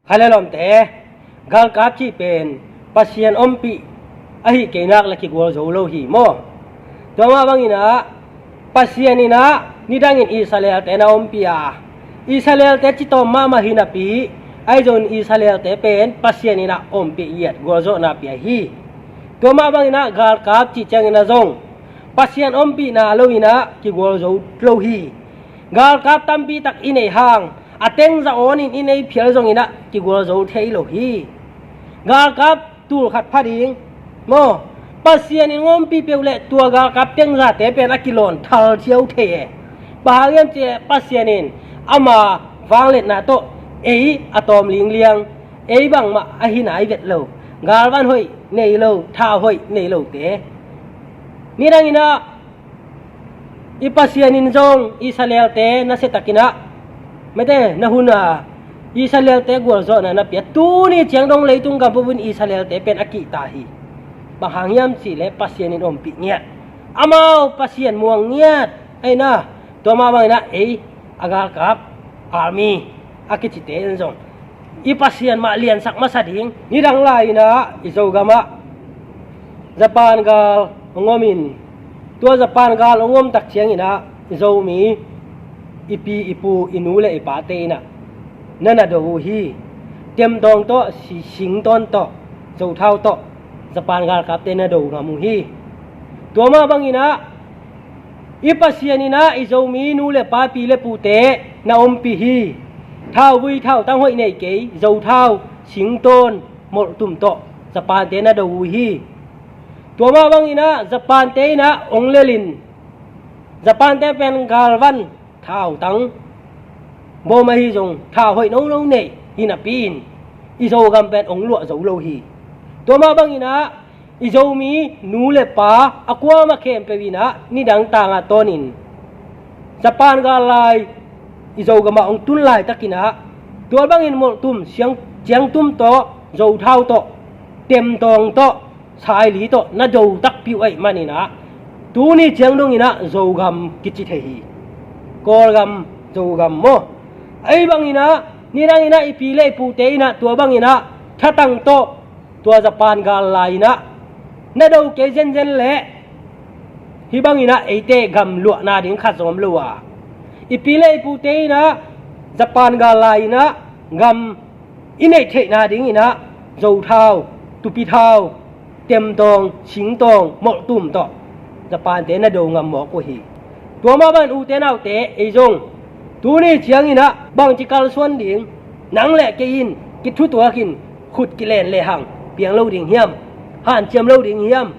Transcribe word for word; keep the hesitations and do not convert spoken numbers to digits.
Kha le lawmte, galkap cih pen Pasian ompih ahi kei nak le kigual zo lo hi maw? Tua mah bangin ah Pasian in ah nidangin Israelte na ompih a, Israelte citawm mahmah hi napi, ahi zongin Israelte pen Pasian in ah ompih i et gualzawhna pia hi. Tua mah bangin ah galkap cih ciangin ah zong Pasian ompihna lo in ah kigual zo lo hi. Galkap tampi tak i neih hang a teng za awnin i nei phial zongin ah kigual zo thei lo hi. Galkap tul khat pha ding maw, Pasian in ompih peuh le tua galkap teng zate pen a kilawn thal thiau thei e. Bang hang hiam cih leh Pasian in ama vangliatna tawh ei a tawm lingliang, ei bangmah ahi nai vet lo, galvan hoih nei lo, thau hoih nei lote. Nidangin ah i Pasian in zong Israelte nasia takin ah, mete, na hun a Israelte gualzawhna na pia, tuni ciang dong leitung gam bup in Israelte pen a kihta hi. Bang hang hiam cih leh Pasian in ompih ngiat, amau Pasian muang ngiat ahi na. Tua mah bangin ah ei a galkap, army a kicite in zong i Pasian mah liansak masa ding. Nidang lai-in ah i Zogam ah Japan gal hong om in, tua Japan gal hong om tak ciangin ah i Zomi, i pi i pu, i nu le i pate in ah na na do uh hi. Temtawng tawh, si-, singtawn tawh, zothau tawh Japan galkapte na do ngam uh hi. Tua mah bangin ah i Pasian in ah i Zomi nu le pa, pi le pute na ompih hi. Thauvui thautang hoih nei kei, zothau, singtawn, molhtum tawh Japante na do uh hi. Tua mah bangin ah Japante in ah hong lel in, Japante pen galvan, thautang, bom ahi zong thau hoih nono nei hi napi-in i Zogam pen hong luah zo lo hi. Tua mah bangin ah i Zomi nu le pa a kuamah khempeuh in ah nidang tangah tawnin Japan gal lai i Zogam ah hong tun laitakin ah tua bangin molhtum, siang-, ciangtum tawh, zothau tawh, temtawng tawh, saili tawh na do takpi uh ahih manin ah tuni ciang dongin ah Zogam kici thei hi. Kawlgam, Zogam maw? Ahi bangin ah nidangin ah i pi le i pute in ah tua bangin ah thatang tawh tua Japan gal lai-in ah na do kei zenzen leh hih bangin ah eite gam luahna ding khat zong om lo a, i pi le i pute in ah Japan gal lai-in ah gam i neih theihna dingin ah zothau, tupithau, temtawng, singtawng, molhtum tawh Japante na do ngam mawk uh hi. Tua mah bangin ute naute, ei zong tuni ciangin ah bangci kalsuan ding, nang le kei in kithutuakin khut kilen lehang piang lo ding hiam? Hanciam lo ding hiam?